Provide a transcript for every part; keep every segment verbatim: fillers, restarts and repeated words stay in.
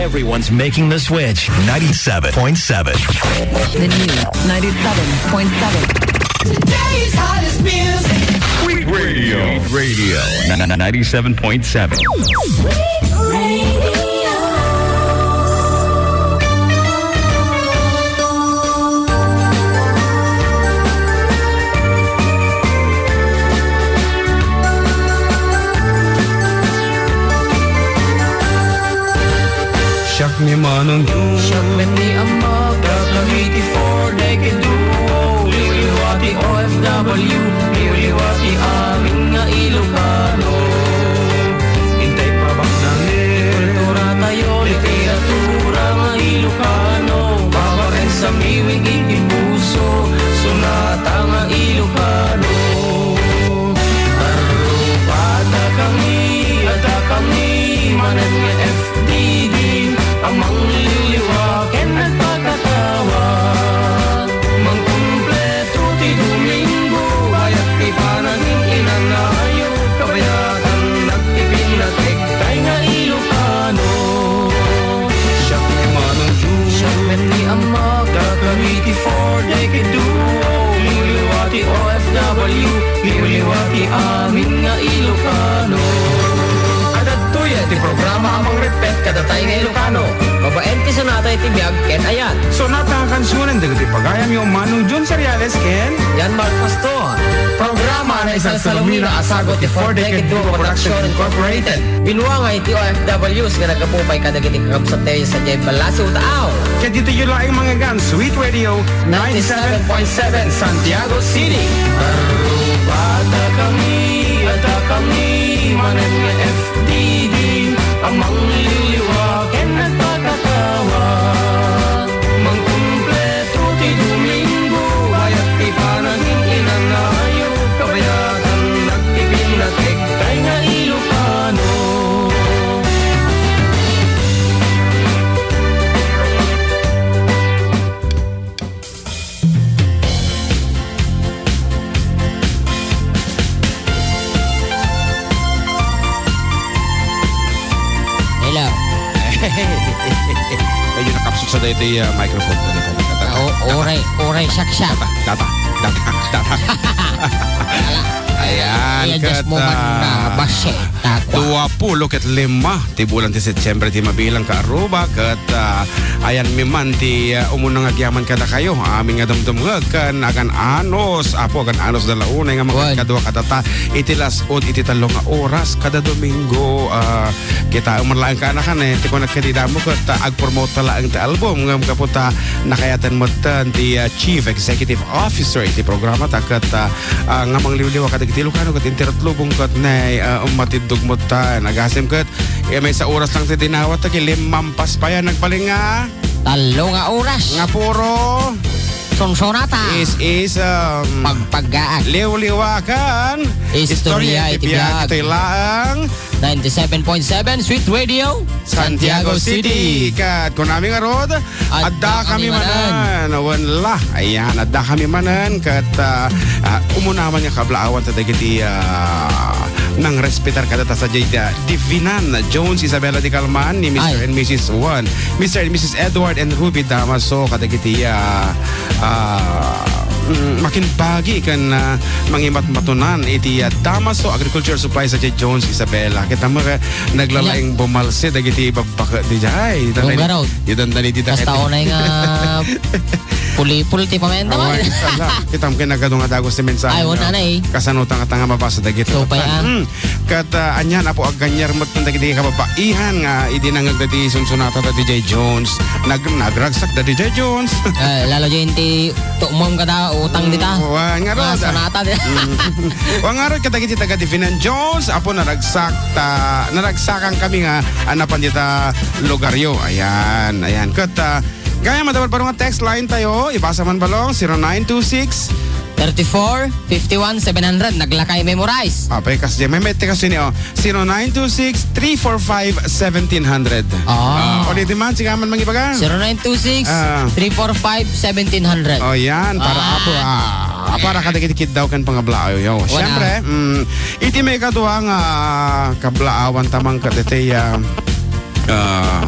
Everyone's making the switch. Ninety-seven point seven. The new ninety-seven point seven. Today's hottest music. Sweet Radio. Sweet Radio. Ninety-seven point seven. Sweet Radio. Siak ni Manong Jun. Siak met ni Amag. Dagiti four decade duo. Liwliwa ti O F W. Liwliwa ti amin nga Ilocano. Intay pabaknangen. Kultura tayo, literatura nga Ilocano. Babaen sa miwig iti puso. Sonata nga Ilocano. Arrobada kami, adda kami, manen nga F D D, a mangliwliwa ken agpakatawag. Mangkumpleto ti Domingo, bayat ti pananim, inanayo, kabayatan, nagtipin, nagtektay nga Ilocano. Siak ni Manong Jun. Siak met ni Amag. Dagiti four decade duo. Liwliwa ti O F W. Liwliwa ti amin nga Ilocano. Adda daytoy ti programa a mangreppet kadatayo nga Ilocano. Babaen ti sonata iti biag ken ayat. Sonata nga kansionen dagiti pagayamyo, Manong Jun Seriales ken Jan Mark Pastor. Programa a naisalsalumina a sagut ti Four Decade Duo Production Incorporated. Binuangay ti O F Ws nga naggapu pay kadagiti kakabsattayo sadiay Balasi, Utaaw. Ket ditoy laeng mangngeggan, Sweet Radio ninety-seven point seven, Santiago City. Arrobada kami, adda kami, manen nga F D D, a mangliwliwa ken nagpakatawag. Mangkumpleto ti Domingo, bayat ti pananim, inanayo, kabayatan, nagtipin, nagtektay nga Ilocano. Hello. Medyo nakapsut sa daytoy, ah, microphone. Dali, dali, dali. Ah, o-, oray, oray, saksak. Data, data, data, data. Ala, ayan, i-adjust mo man, ah, ah, base, takwa. Duapulo ket lima ti bulan ti Setyembre ti mabilang, kaaruba, ket, ah, ayanmi man ti, ah, umuna nga agyaman kadakayo, amin nga dumdumngeg ken agan-anos, Apo, agan-anos da la unay nga Wen. Mangkadkadua kadata iti las-, o iti tallo nga oras kada Domingo, ah, Kitaem man laeng kaanakan, eh, ti kunak kadi damo ket, ah, agpromote ta laeng ti album ngem gapu ta nakayaten metten ti, ah, Chief Executive Officer iti programa ta ket, ah, ah, nga mangliwliwa kadagiti Ilocano ket inter at lubong ket ne, ah, matiddog metten. Agasem ket, eh, maysa oras lang ti dinawat ta ket limmampas pay a nagbalin nga Tallo nga oras. Nga puro Sunsonata. Is, is, um, Pagpaggaak. Liwliwakan. Istorya iti biag. Itoy laeng. Ninety-seven point seven Sweet Radio, Santiago City. Ket kunami ngarud, adda kami manen. Wen la. Ayan, adda kami manen. Ket, ah, ah, umuna man nga kablaawan ta dagiti, ah, nangrespetar kadata sadiay, ah, Divinan Jones Isabela de Calman ni Mister Ay. and Missus Juan. Mister and Missus Edward and Ruby Damaso kadagiti, ah, ah, mm, makinbagi ken, ah, mangimatmatunan iti, ah, Damaso Agriculture Supply sadiay Jones Isabela. Kita mo, eh, naglalaing bumalse dagiti babbake diay. Ita Gunggaraw. Ita, ita, ita, Basta unay nga pulipul ti pamenta man. Awan, ala, kita mo kay nagadu nga dagus ti mensahe, Ay, wala no? na eh. Kasano ta nga, ta nga mabasa dagiti. So, pa yan. Hmm. Ket, ah, anian, Apo, agganiar met dagiti kababaihan nga idi nangngeg dagiti sunsonata da D J Jones. Nag-, nagragsak da D J Jones. Eh, lalo dyan ti tuumom kada utang dita. Mm, wa, nga Ah, rod, ah. sonata di. Mm. Wa, nga rod, kadagiti taga Divinan Jones, Apo, naragsak ta, naragsakan kami nga, ah, napan dita lugaryo. Ayan, ayan. Ket, ah, Gayam, adda baro nga text line tayo. Ibasa man balong, zero nine two six. Thirty-four, fifty-one, seven hundred. Naglakay memorize. Apay, kas di, may, may text ini, oh. Zero nine two six, three four five, seventeen hundred. Ah. Ah, o di man, sige man mangibaga. Zero nine two six, Ah. three four five, seventeen hundred. Oh, yan. Para Ah. apo, ah, para kadagiti kiddaw ken pangablaayo. Wala. Siyempre, mm, iti may kaduang, ah, kablaawan tamang kadete, ah, ah,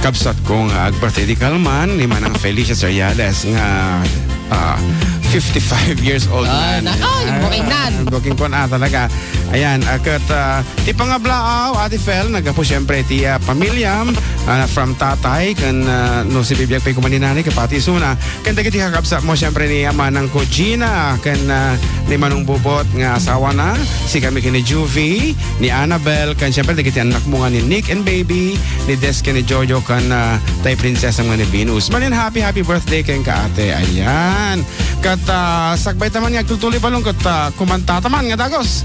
Kabsat ko nga ag-birthday di kalman ni Manang Felicia Seriales nga, ah, fifty-five years old Ah, na. na-, ay, Ayan, booking nan. booking ko na talaga. Ayan, ah, ket, ah, ti pangablaaw, Ate Fel, naggapu siyempre ti, ah, pamilyam, ah, from tatay, ken, ah, no, si bibiag pay kuman ni nanay, kapati suna. Ken dagiti kakabsat mo, siyempre, ni Manang ko Gina, ken, ah, ni Manong Bubot nga asawa na, si kami ken ni Juvie, ni Annabel, ken siyempre, dagiti anak mo nga ni Nick and Baby, ni Des ken ni Jojo, ken, ah, tay prinsesa nga ni Venus. Malin, happy, happy birthday ken ka, ate. Ayan. Ket, ah, sakbay taman nga agtultuloy balong ket, ah, kumanta taman nga dagus.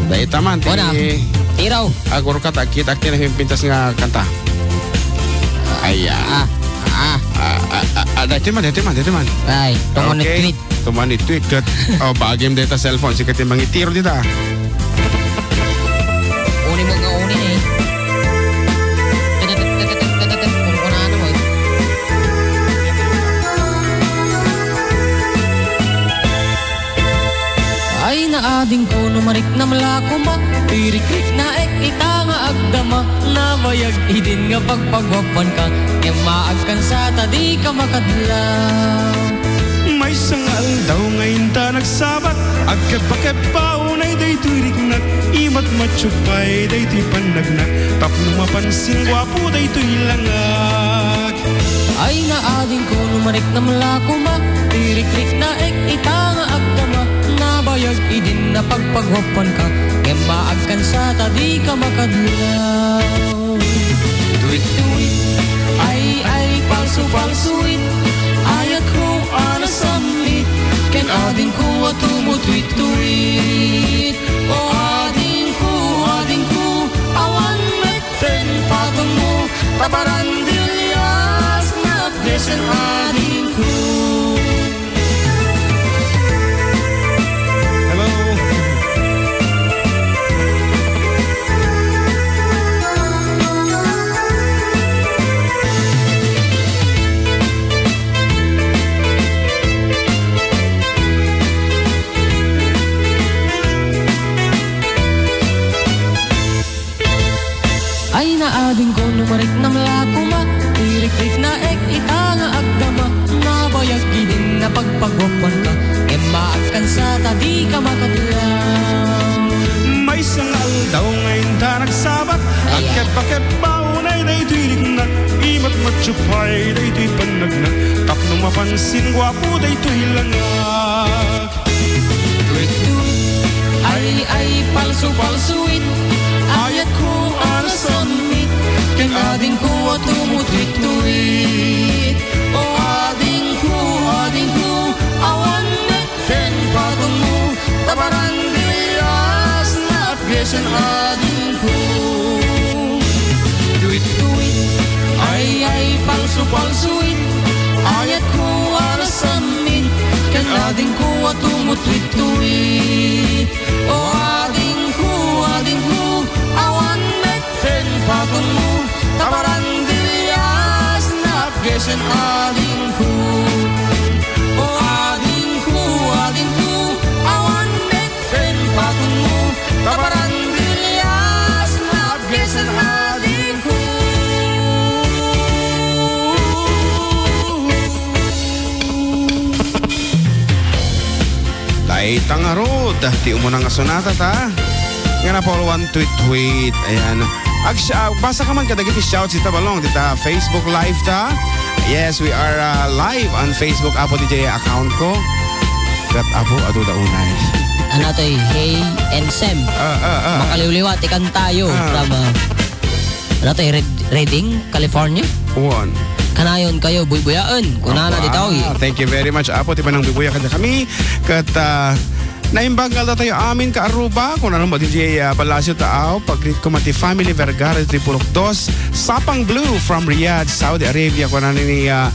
Dayta man, ti Una, tiraw. Agurka ta agkita, agkita na pintas nga kanta. Ayan. Ah, ah. Ah, ah, ah, ah, dayta man, dayta man, dayta man. Ay, tungod ni Okay. tweet. Tuman ni tweet ket, oh, bagim dayta cellphone, sikat yung mangitiro dita. Uni mo nga uni eh. Kung kunano mo eh. Ay, naadingko no mariknam la koma, ti rikriknaek ita nga agdama, nabayag idin nga pagpaguapuanka, ngem maagkansa ta dika makadlaw. Maysa nga aldaw nga inta nagsabat, agkebba-kebba unay daytoy riknak, imatmatyo pay daytoy pannagnak, tapno mapansin guapo daytoy langak. Ay, naadingko no mariknam la koma, ti rikriknaek ita nga agdama, nabayag idin nga pagpaguapuanka, ngem maagkansa ta dika makadlaw. Tuwit-tuwit, ay, ay, palso-palso it, ayatko a nasammit, ken adingko a tumutwit-tuwit. O adingko, adingko, awan met ten patongmo, ta barandillas napgesen adingko. Hello. Ay, naadingko no mariknam la koma, ti rikriknaek ita nga agdama, nabayag idin nga pagpaguapuanka, ngem maagkansa ta dika makadlaw. Maysa nga aldaw nga inta nagsabat, Ay, ah. agkebba-kebba unay daytoy riknak, imatmatyo pay daytoy pannagnak, tapno mapansin guapo daytoy langak. Tuwit-tuwit, ay, ay, palso-palso it, ayatko a nasammit, ken adingko a tumutwit-tuwit. O adingko, adingko, awan met ten patongmo, ta barandillas napgesen adingko. Tuwit-tuwit, ay, ay, palso-palso it, ayatko a nasammit, ken adingko a tumutwit-tuwit. O adingko, adingko, awan met ten patongmo, ta barandillas napgesen adingko. O adingko, adingko, awan met ten patongmo, ta barandillas napgesen adingko. Dayta ngarud ti umuna nga sonata ta nga napauluan tuwit-tuwit. Ayan. Ag-, ah, basa ka man kadagiti shouts dita balong, dita Facebook Live ta. Yes, we are, uh, live on Facebook, Apo D J account ko. Ket Apo, adu da unay. Ano to eh? Hey and Sam. Ah, ah, ah. Makaliwliwa, ti kantayo. Ah. From, uh, ano to eh? Red-, Redding, California? Wan. Kanayon kayo, buybuyaen. Kunana Aba, ditoy. Thank you very much, Apo. Ti panang buybuya kada kami. Ket, ah, naimbag nga aldaw tayo amin ka Aruba. Kunana mo, D J, ah, Palacio Taaw. Pag-greet ko man ti family Vergara, ti Purok Dos. Sapang Blue from Riyadh, Saudi Arabia. Kunana ni, ah,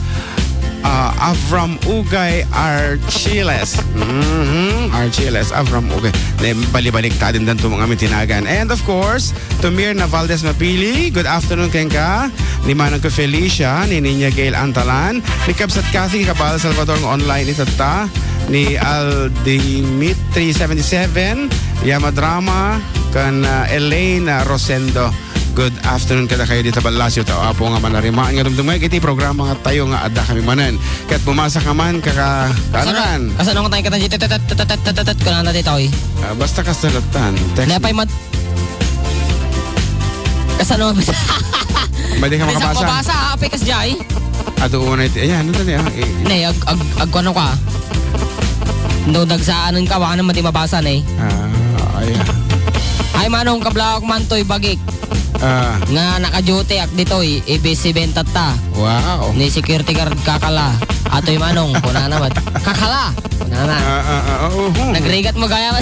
ah, Avram Ugay Archiles. Mhm, Archiles, Avram Ugay. Ne, balibalik ta din dan tumang amin tinagan. And of course, to Mirna Valdez Mapili, good afternoon kenka. Ni Manang ko Felicia, ni Niña Gail Antalan, ni Kabsat Kathy Cabal Salvador nga online itatta, ni Al Dimitri seventy-seven, Yama Drama, kan, ah, Elaine, ah, Rosendo. Good afternoon kadakayo dita Balasio, tao Apo nga manarimaan nga dumdumay iti programa nga tayo nga adda kami manen. Ket bumasak nga man, kaka-, kaanakan. Kasano nga tayo kata, tet, tet, tet, tet, tet, tet, kunana ditoy. Ah, basta kasalatan. Text Napay me. Mat-, kasano? Madi ka Madi sa makabasa. Mabasa, ah, apikas jay. Adu unay ti, ayan, ano niya? Eh, Ne, ag-, ag-, agkuano ka? No, dagsaanen ka, wala naman di mabasa, ne. Ah, ayan. Ay, manong, kablawak man to'y bagik. Ah. Nga naka-duty ak ditoy, ibisi bentatta. Wow. Ni security guard kakala. Atoy manong, kuna naman. Kakala! Kuna na. Ah, ah, ah, ah, oh, oh. Nagrigat mo gaya.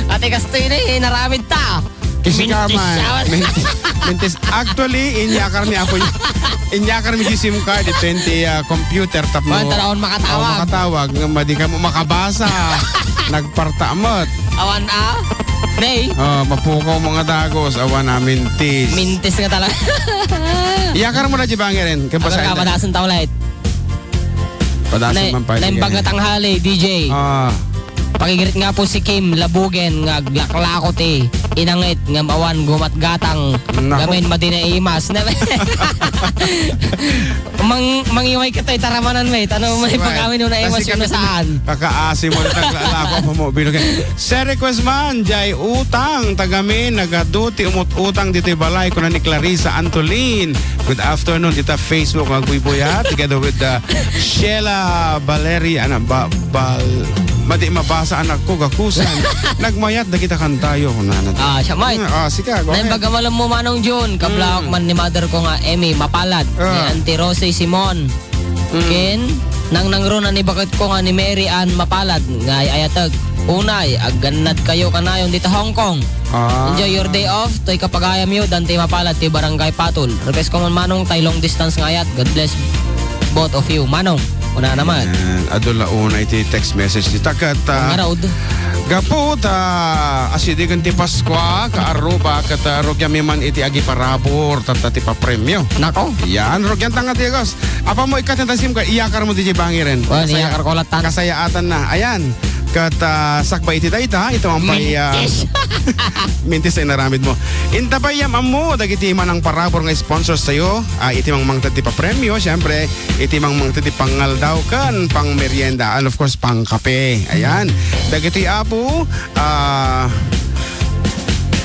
Ate Kastoy na eh, naramid ta. Kasi ka Mintis man. Siya. Mintis. Mintis. Actually, inyakar mi apo niya. Inyakar mi di SIM card, di twenty, ah, computer, tapno. Wala taraon makatawag. Oh, makatawag. Nga madi ka mo makabasa. Nagpartamot. Awan, ah? Nay? Oh, mapukaw mo nga dagos. Awan, ah, mintis. Mintis nga talaga. Iyakar mo na di bangirin. Kaya Agar pasahin ka, na. Padasan tao lahat. Padasan Nay, man pa, naimbag sige. Nga tanghali, D J. Ah. Pakigirit nga po si Kim Labugen nga aglaklako ti inangit nga mawan gumatgatang Nako. Gamin madinaimas. Mang-, mangiway ka tayo taramanan, mate. Ano, may Right. Pagkawin nung naimas Kasi yung kami nasaan? Kakaasim mo, naglalako pa mo, binugan. Sir, request man, jay utang, tagamin, nagadu, ti umut-utang, dito'y balay, kuna ni Clarissa Antolin. Good afternoon, dita Facebook, magbuybuyat, together with, uh, Sheila Valeria, ano, ba, Bal-, madi mabasa anak ko, gakusan. Nagmayat, dagita kantayo, kunana. Ah, siya, Mike. Hmm, ah, sika, go ahead. Naimbag a malem mo, Manong Jun, kablawak Hmm. man ni mother ko nga Emmy Mapalad, Ah. ni Auntie Rosie Simon. Hmm. Ken, nangnangruna ni baket ko nga ni Mary Ann Mapalad, nga ay-ayateg. Unay, aggannad kayo kanayon dita Hong Kong. Ah. Enjoy your day off, toy kapagayam yo, Dante Mapalad, ti Barangay Patol. Request ko man, Manong, tay long distance nga ayat. God bless both of you, Manong. Una naman. Ayan. Adu la unay ti text message dita ket, ah, Ngarud. Gapu ta, asidigen ti Paskua, kaaruba, ket, ah, rugianmi man iti agiparabur, tatta ti papremio. Nako. Yan, rugianta nga Diegos. Apa mo, ikat na tasim ka, iyakar mo di bangiren. Well, Kasaya-, iyakar ko latan. Kasayaatan na. Ayan. Ket, ah, sakbay iti dayta, ito ang pay, ah, Mintis. Mintis ay naramid mo. Inta pay yam ammo, dagiti manang parabur nga sponsors tayo, ah, iti mangmangted ti papremio, siyempre, iti mangmangted ti pangaldaw ken pangmerienda, and of course, pangkape. Ayan. Dagiti apo, ah,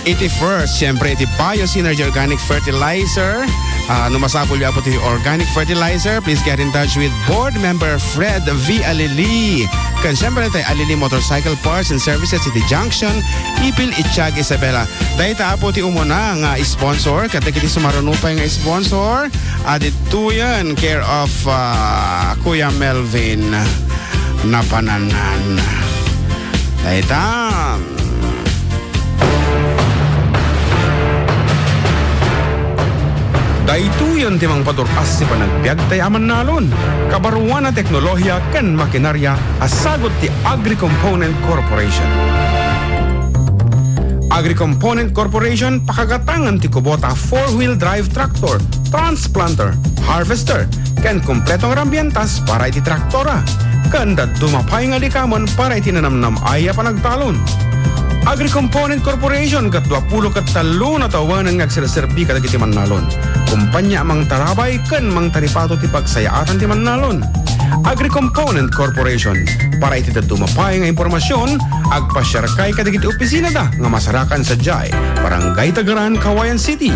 iti first, siyempre, iti Bio Synergy Organic Fertilizer. Ah, no masapul yo apo ti organic fertilizer, please get in touch with board member Fred V. Alili. Ken siyempre, tay Alili Motorcycle Parts and Services iti Junction, Ipil, Itiag, Isabela. Dayta apo ti umuna nga sponsor, ket dagiti sumaruno pay nga sponsor, adittoyen care of, ah, Kuya Melvin Napananan. Dayta. Daytoyen ti mangpadur-as ti panagbiag tay a mannalon, kabaruan a teknolohiya ken makinarya a sagut ti Agri-Component Corporation. Agri-Component Corporation pakagatangan ti kubota four-wheel drive tractor, transplanter, harvester, ken kompleto nga rambientas para iti traktora, ken dadduma pay nga likamen para iti nanamnam-ay a panagtalon. Agri-Component Corporation ket duapulo ket tallo nga tawen nga agserserbi kadagiti mannalon, kompania a mangtarabay ken mangtaripato ti pagsayaatan ti mannalon. Agri-Component Corporation. Para iti dadduma pay nga impormasion, agpasiarkay kadagiti opisinada nga masarakan sadiay, Barangay Tagaran, Cauayan City,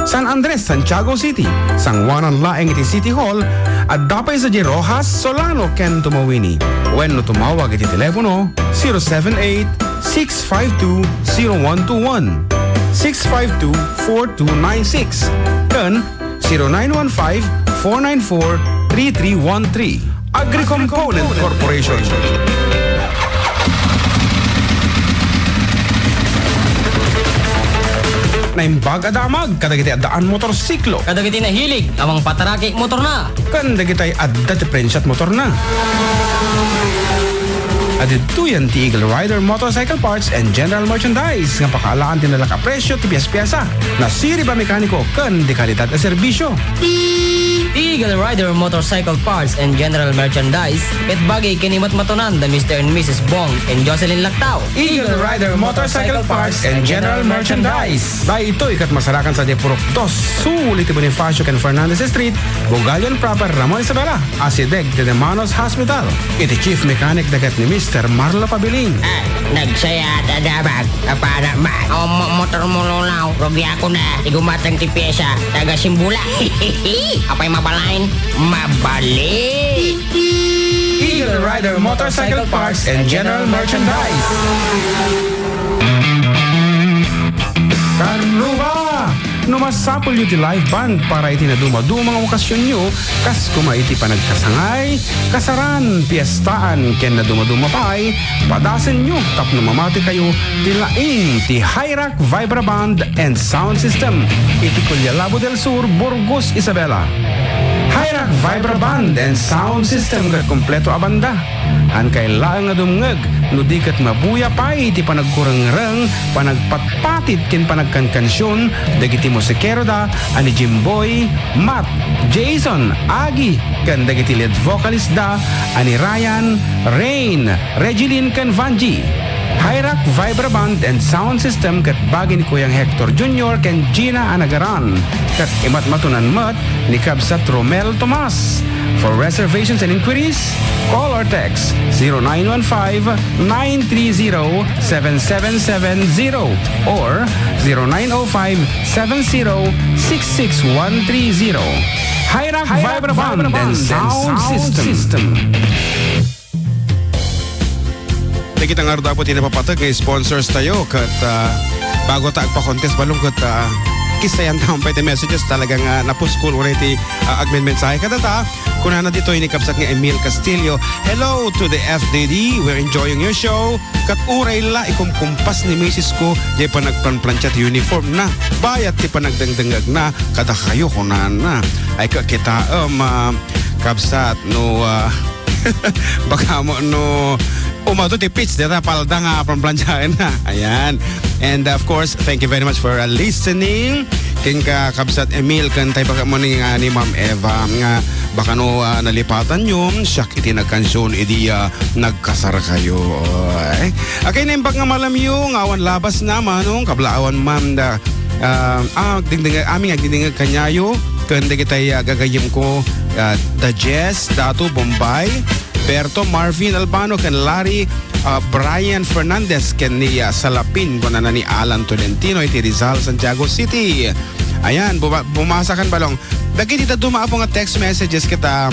San Andres, Santiago City, sanguanan laeng iti City Hall, adda pay sadiay Roxas, Solano, ken Tumauini. Wenno tumawag iti telepono zero seven eight, six five two, zero one two one, six five two, four two nine six, ken zero nine one five, four nine four, three three one three. Agri-Component Corporation. Naimbag a damag kadagiti addaan motorsiklo. Kadagiti nahilig a mangpataraki motorna. Ken dagitay adda ti prensiat motorna. Adidtoyen ti Eagle Rider Motorcycle Parts and General Merchandise nga pakaalaan ti nalaka presyo ti pies-piesa, nasirib a mekaniko ken di kalidad a serbisyo. Eagle Rider Motorcycle Parts and General Merchandise, ket bagi ken imatmatonan da Mister and Missus Bong and Jocelyn Lactao. Eagle Rider Motorcycle Parts and General Merchandise. Daytoy ket masarakan sadiay purok dos sul iti Bonifacio ken Fernandez Street, Bugallon Proper, Ramon Isabela, asideg ti De Manos Hospital. Iti chief mechanic da ket ni Mister Marlo Pabilin. Ah, nagsaya ta dabag. Apana man. Awan mo motor mo, Lolaw. Rugiakon a. Ti gumatang ti pyesa. Taga Simbula. Apay mabalin? Mabalin. Eagle Rider Motorcycle Parts and General Merchandise. Karruba! No masapulyo ti live band para iti nadumaduma nga okasionyo, kas koma iti panagkasangay, kasaran, piestaan, ken nadumaduma pay, padasenyo tapno mamatikayo ti laing ti High Rock Vibra Band and Sound System iti Collao del Sur, Burgos, Isabela. High Rock Vibra Band and Sound System ket kompleto a banda. Hankay laeng a dumngeg no di ket mabuya pay ti panagkurengreng, panagpatpatit ken panagkankansion dagiti musikeroda a ni Jimboy, Matt, Jason, Agi, ken dagiti lead vocalist da a ni Ryan, Rain, Regilin, ken Vangie. High Rock Vibra Band and Sound System ket bagi ni Kuyang Hector Junior ken Gina a nagaran, ket imatmatonan met ni Kabsat Romel Tomas. For reservations and inquiries, call or text zero nine one five, nine three zero, seven seven seven zero or zero nine oh five, seven zero, six six one three zero. High Rock Vibra Band and Sound System. Dagita ngarud, Apo, ti napapateg nga sponsors tayo ket, ah, bago ta agpa-contest, balong ket, ah, kissayan ta pay ti messages, talaga nga napuskol unay ti, ah, agmenmensahe kadata. Kunana ditoy ni Kabsat nga Emil Castillo, "Hello to the F D D. We're enjoying your show. Ket uray la ikumkumpas ni misis ko diay panagplanplancha ti uniform na. Bayat ti panagdengdengngegna kadakayo," kunana. Ay, kakitaem, ah, Kabsat, no, ah, baka mo, no, umado ti pitch dita palda nga planplanchaenna. Ayan. And of course, thank you very much for, uh, listening. Ken ka Kabsat Emil, ken tay baka mo ni, nga ni Ma'am Eva, nga baka no, ah, nalipatanyo, siak iti nagkansion idi, ah, nagkasarkayo. Ay. Akay naimbag nga malamyo, nga awan labas na, manong, kablaawan, ma'am, da, ah, ah, dingdingag, amin nga dingdingag kanyayo, ken dagitay, ah, gagayyemko, ah, da Jess, Dato, Bombay, Berto, Marvin Albano, ken Larry, ah, Brian Fernandez, ken ni, ah, Salapin, kunana ni Alan Tolentino, iti Rizal, Santiago City. Ayan, buma-, bumasa kan balong. Dagiti dadduma, Apo, nga text messages kita,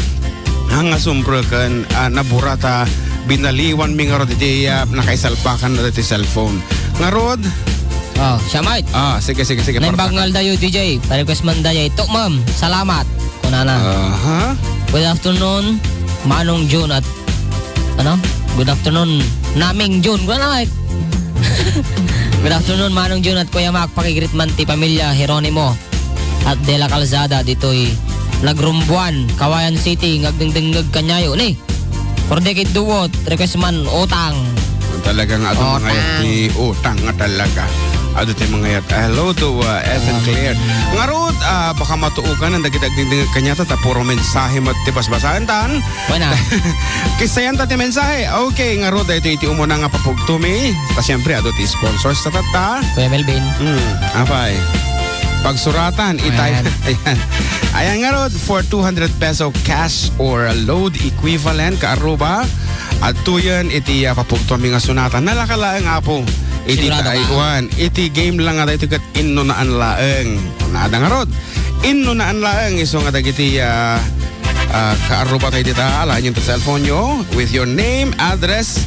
ah, nga sumpre ken, ah, naburata, binaliwan mi ngarud iti, ah, nakaisalpakan na iti cellphone. Ngarud? Oh, siya, Mike. Ah, sige, sige, sige, Naimbag parang nga aldayo, D J. Pa-request man dayo. Ito, ma'am. Salamat. Kunana. Aha. Good afternoon, Manong Jun at, ano? Good afternoon, Naming Jun. Kunana, Mike. Good afternoon, Manong Jun at Kuya Mac. Pakigreet man ti pamilya Jeronimo at De La Calzada ditoy Lagrumbuan, Cauayan City, nga agdengdengngeg kanyayo ni Kordekid Duo, request man, Utang. Talaga nga adu Utang. Mangayat ti utang nga talaga. Adu ti mangayat. Hello to, uh, S and Claire. Ngarud, ah, baka matuokan ang dagiti agdingdingag kanyata, ta puro mensahe met ti basbasaen tan. Buena. Kissayan ta ti mensahe. Okay, ngarud, ito iti umuna nga papugtumi. Ta siyempre, adu ti sponsors ta tatta. Kuya Melvin. Hmm, apay. Pagsuratan, itay. Ayan. Ayan. Ayan ngarud, for two hundred peso cash or load equivalent, kaaruba, adtoyen iti, ah, papugtumi nga sunatan. Nalaka laeng, Apo. Iti Sigurado ka? Taiwan. Iti game lang nga daytoy ket innunaan laeng. Nada ngarud. Innunaan laeng isu nga dagiti, ah, ah, kaaruba tayo dita. Alaenyo ti cellphone nyo with your name, address,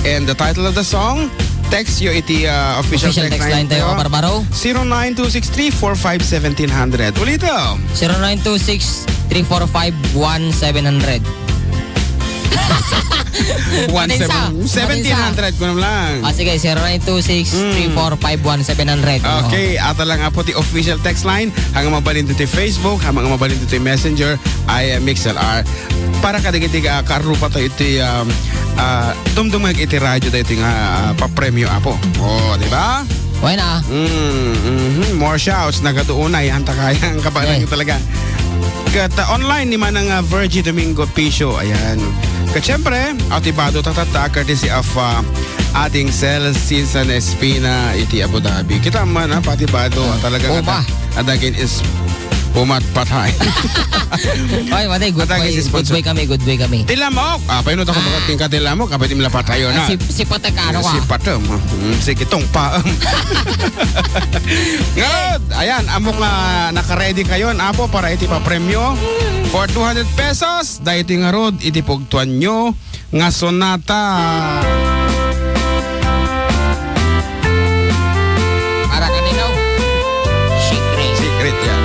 and the title of the song. Text yo iti, ah, official Official text text line line tayo, tayo. Barbaro. Zero nine two six three four five seventeen hundred. Ulito. Zero nine two six three four five one seven hundred. One Ano yung isa? Ano yung isa? Seventeen hundred ko naman lang. Ah, sige, zero nine two six three four five one seven hundred. Hmm. Okay, ata lang, Apo, ti official text line. Hanga mabalin ti Facebook, hanga mabalin ti Messenger, I M X L R. Para kadagiti, ah, kaaruba tayo iti, um, ah, dumdumag iti radyo tayo iti nga, ah, papremyo, Apo. Oh, di ba? Buena. Mm, mhm. More shouts, nagaduunay, anta kaya ang kabalang Eh. talaga. Ket, ah, online ni Manang, ah, Virgie Domingo Picio. Ayan. Ket siyempre, Ate Bado, tatatta, courtesy of, ah, ating Cel Season Espina iti Abu Dhabi. Kita man, ha, Pati Bado, ah, talaga Uma. Adagin is pumatpatay. Ay, matay, good Adagin boy, is good sponsor. Boy kami, good boy kami. Ti lamok. Ah, painot ako, Ah. Bakit tingka ti lamok? Kapag di mo lapatayon, Ah, ah. si, si Patek, ano ka? Si Patem. Mm, sige, tong pa. Good. Ayan, amo nga nakaready kayo, Apo, para iti papremyo for two hundred pesos. Daytoy ngarud iti pugtoanyo nga sonata. Para kanino? Secret. Secret yan.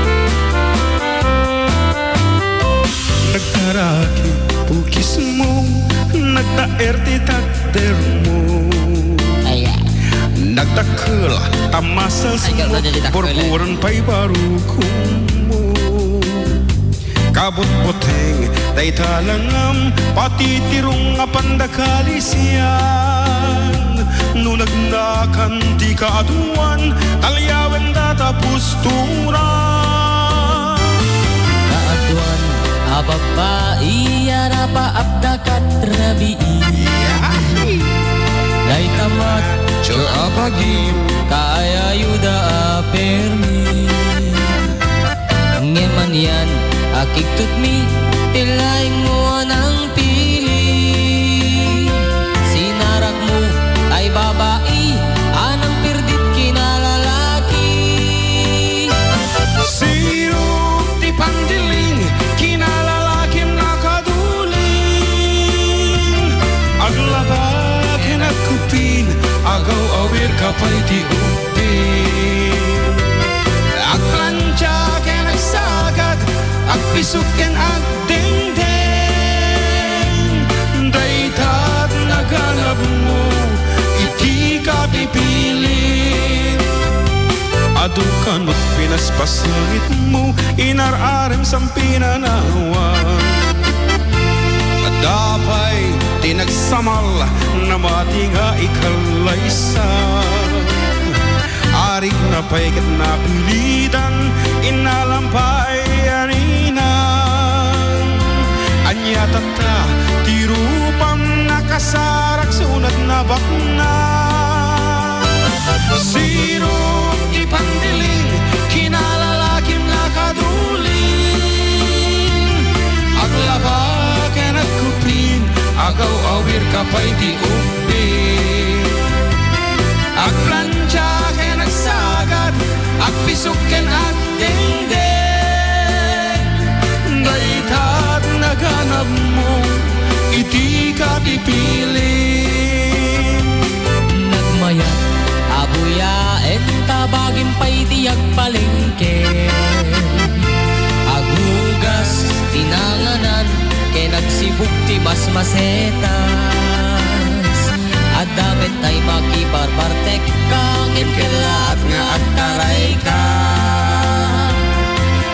Nagtaraki pukismo, nagtaer ti takdermo. Ayan. Nagdakkel ta muscles Ay, mo, ganda nila dakkel, eh. Burburan pay barukom mo. Kabutbuteng dayta langam, pati ti rung a pandakalisian. No nagnakan ti kaaduan, talyawen data pustura. Kaaduan a babbai a napaapda kat rabii. Dayta macho a bagim, kaayayuda a permi. Ngem anian a kigtutmi ti laingmo a nangpili? Sinarakmo tay babai a nangpirdit kinalalaki. Sirok ti pandiling, kinalalakim nakaduling. Aglaba ken agkupin, agaw-awir ka pay ti ubbing. Agplancha ken agsagad, agpisok ken agdengdeng. Dayta ti naganabmo iti kapipilim. Adu kano ti pinaspasangitmo, inar-arem san pinanawan. Adda pay ti nagsamal, namati nga ikallaysa. Arigna pay ket napilitan, innalam pay a ninang. Ania tatta ti rupam, nakasarak sunat nabaknang. Sirok ti pandiling, kinalalakim nakaduling. Aglaba ken agkupin, agaw-awir ka pay ti ubbing. Agplancha ken agsagad, agpisok ken agdengdeng. Dayta ti naganabmo iti kapipilim. Nagmayat a buyaen ta bagim pay ti agpalengke. Agugas ti nanganan ken agsibug ti masmasetas. Adda met tay makibarbartek ka, ngem kellaat nga agtarayka.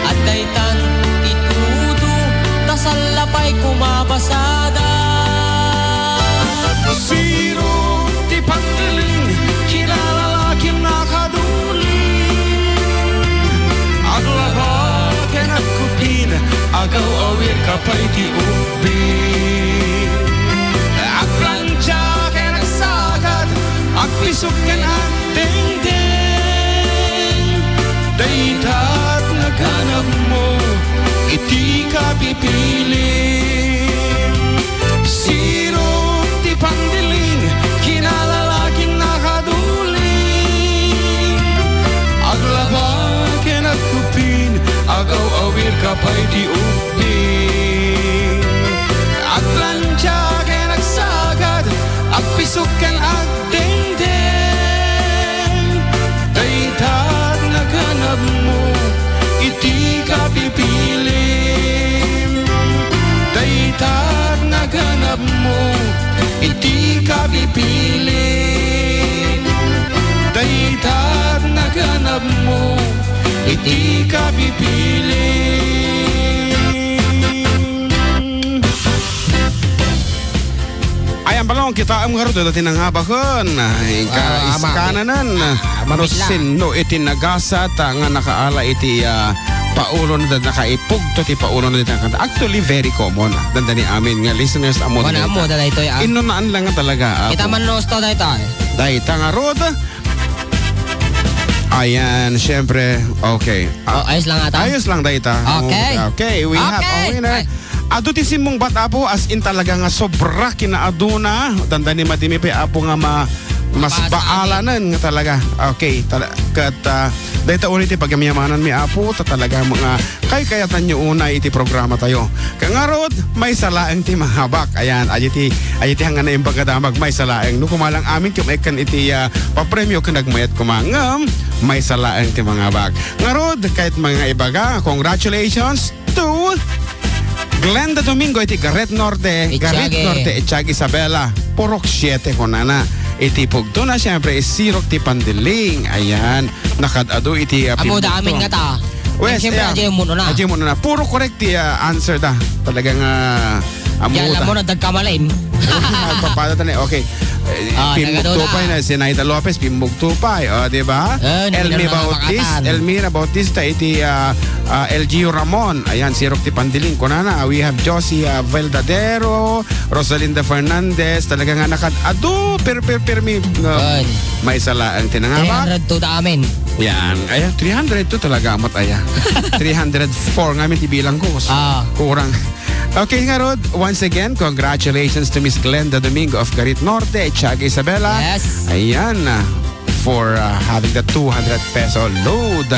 Adda itan ti tudo, ta salla pay kumabasada. Sirok ti pandiling, kinalalakim nakaduling. Aglaba ken agkupin, agaw-awir ka pay ti ubbing. Agplancha ken agsagad, agpisok ken agdengdeng. Dayta ti naganabmo iti kapipilim. Sirok ti pandiling, kinalalakim nakaduling. Aglaba ken agkupin, agaw-awir ka pay ti ubbing. Agplancha ken agsagad, agpisok ken agdengdeng. Dayta ti naganabmo iti kapipilim. Dayta ti naganabmo iti kapipilim. Dayta ti naganabmo iti kapipilim. Ayan, Balong, kitaem ngarud, dayta ti nangabaken. Ay, ka Ah, ama. iskananen. Ah, No mabitla. sinno iti nagasat, ah, nga nakaala iti, ah, Paulona da, nakaipugto ti paulona dita nga kanta. Actually, very common. Dandani amin nga listeners, ammo Wala dayta. Ammo da daytoy, ah. Inunaan lang nga talaga, ah. Kita man no sto daytoy. Dayta nga rod. Ayan, syempre. Okay. Ah, Oh, ayos lang ata. Ayos lang dayta. Okay. Okay, we have a Okay. winner. Ay. Adu ti simmungbat, Apo, as in talaga nga sobra kinaaduna. Dandani madimi pay, Apo, nga ma-, mas Mapasa baalanen nga talaga. Okay, tala-, ket, ah, dayta uni ti pagyamyamananmi, Apo, ta talaga mga kaykayatanyo unay iti programa tayo. Kangarod, maysa laeng ti mangabak. Ayan, adi ti, adi ti hangna naimbag nga damag, maysa laeng. No, kumalang amin, ket maikkan iti, ah, papremio ken nagmayat koma. Ngem, maysa laeng ti mangabak. Ngarud, kayat nga ibaga, congratulations to Glenda Domingo iti Garriet Norte, Itiagi. Garriet Norte, Itiagi Isabela, Purok siete kunana. Iti pugtona, siyempre, Sirok ti Pandiling. Ayan, nakaad-adu iti, ah, Amo, da amin nga ta. Wes, Siyempre, yeah. Adi mo na. Adi mo na. Puro correct ti, ah, answer da. Talagang, ah, Yan, amuda. Amo na, dagkamalen. Magpapada ta na. Okay. Eh, Ah, Pimmugto nagado na. Pay na, Zenaida Lopez, Pimmugto Pay, oh, di ba? Eh, Elmi Elmira Bautis-, Mabakatan. Elmira Bautista, iti, ah, ah, L G U Ramon. Ayan, Sirok ti Pandiling, kunana. We have Josie, ah, Veldadero, Rosalinda Fernandez, talaga nga nakad-, adu, per, per, permi, no? Ay. Maysa laeng ti nangabak. Three hundred to the amin. Yan. Ayan, three hundred to talaga, amat aya. Three hundred four nga mi ti bilang ko. Ah. Kurang. Okay, ngarud, once again, congratulations to Miss Glenda Domingo of Garriet Norte, Itiagi Isabela. Yes. Ayan, ah, for, ah, having the two hundred peso load.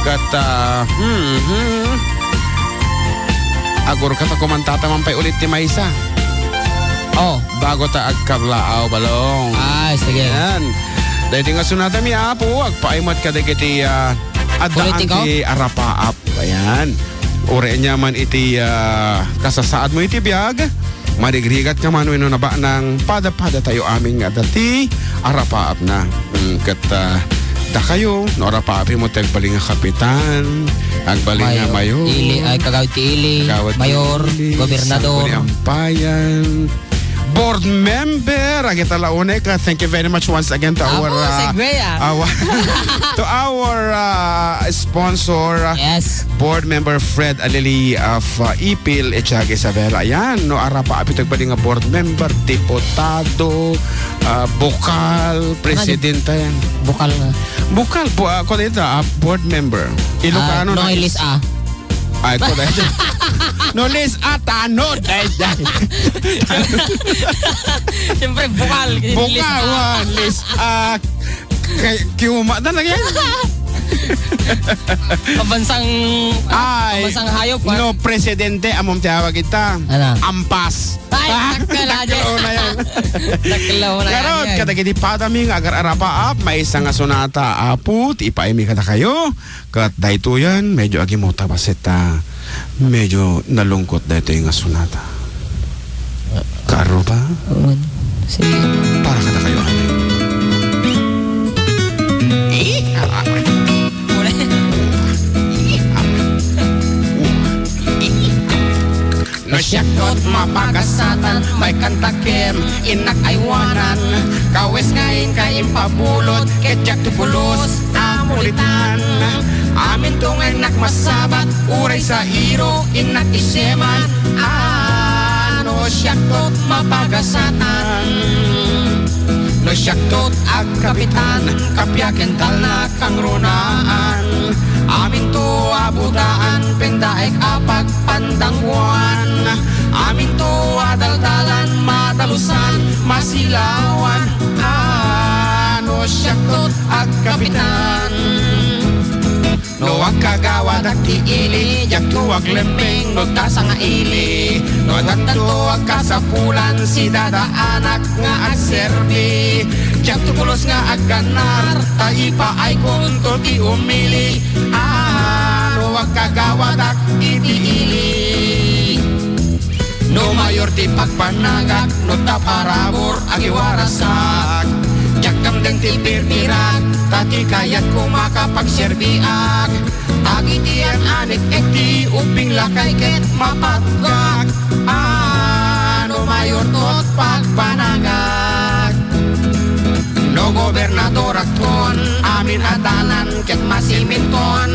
Ket, ah, mhm. Agur ka ta kumanta ta man pay ulit ti maysa. Oh. Bago ta agkablaaw, Balong. Ah, sige. Ayan. Daytoy nga sonatami, Apo, agpaay met kadagiti, ah, addaan Politiko? Ti arapaap. Ayan. Uray ania man iti, ah, kasasaadmo iti biag, marigrigat ka man wenno nabanang pada-pada tayo amin nga adda ti arapaapna. Mm, ket, ah, dakayo, no arapaapmo ti agbalin nga kapitan, agbalin nga Mayor. Mayor. Ili, ay, kagawad ti ili, Kagawad ti mayor, ili, gobernador. Sangguniang Bayan. Board member, agita la unek, uh, thank you very much once again to Apo, our, uh, segue, ah. Our, to our, uh, sponsor, uh, Yes. Board member Fred Alili of, uh, Ipil, Itiagi Isabela. Ayan, no, arapaap iti agbalin nga board member, diputado, uh, bukal, presidente. Bukal nga. Bukal, bu-, uh, kung ito, uh, board member. Ilocano Ah, no, na Ilis, ah. Ay, ko dahil. No, Lis, ah, tanod. Ay, ay. Siyempre, bukal. Bukal, ah, Lis, ah, kay, kiuma na lagi. Pabansang, Ay, pabansang hayop, ah. No, presidente, amom tiyawag ita. Ano? Ampas. Ay, Ah, takkel, ah, takkel na yan. Takkel na Ngarud, yan. Kadagiti padami nga agar-arapaap, maysa nga sonata, Apo, ti ipaaymi kadakayo. Ket daytoyen, medyo agimuta basit ta medyo nalungkot daytoy nga sonata. Kaaro ba? Wen, sige. Para kadakayo, amin. No siak ket mapagasatan, maikkan ta ken innak aywanan. Kawes nga inka impabulod, ket diak ti pulos a mulitan. Aminto nga innak masabat, uray sairo innak isieman. Ah, no siak ket mapagasatan. No siak ket agkapitan, kapiaken talna kangrunaan. Aminto a butaan, pendaek a pagpandangguan. Aminto a daldalan, madalusan, masilawan. Ah, no siak ket agkapitan. No agkagawadak ti ili, diakto aglemmeng no ta sangaili. No addanto agkasapulan, sidadaanak nga agserbi. Diakto pulos nga aggannar, ta ipaaykonto ti umili. Ah, no agkagawadak iti ili. No mayor ti pagpanagak, no ta parabur agiwarasak. Diak kamden ti pirpirak, ta ti kayatko makapagserbiak. Dagiti an-anek-ek ti ubbing lakay ket mapatgak. Ah, no mayor tot pagpanagak. No gobernadorakton, amin a dalan ket masiminton.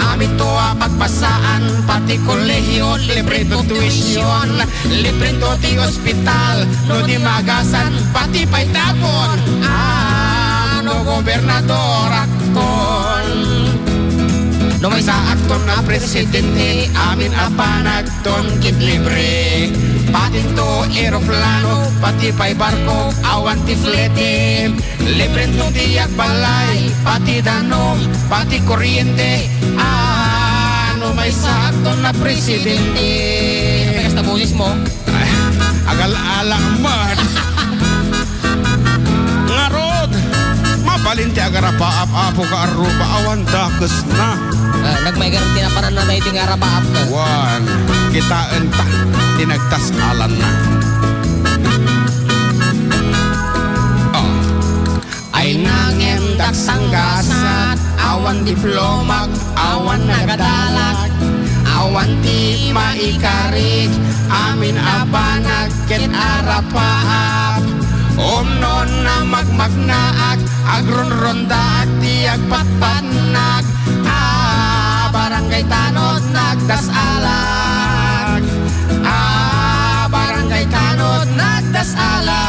Aminto a pagbasaan, pati kolehiyo, librento tuition, librento ti ospital, no di maagasan, pati pay tapon. A no gobernadorakton, no maysaakton a presidente, amin a panag ton ket libre. Patinto eroplano, pati pay barko, awan ti flete. Librento ti agbalay, pati danum, pati kuryente. A no maysaakton a presidente. Kasta boses mo? Ay, agal-ala man. Ngarud, mabalin ti agarapaap, Apo, nga arruba, awan dakesna. Ah, nagmaigarem ti napananna daytoy nga arapaap. Wen, kitaenta ti nagdasalanna. Ah. Ay nangem daksanggasat, awan diplomak, awan nagadalag, awan ti maikarik, amin a banag ket arapaap. Umnon a magmagnaak, agrunrondaak ti agpatpatnag. A barangay tanod nagdasalag. A barangay tanod nagdasalag.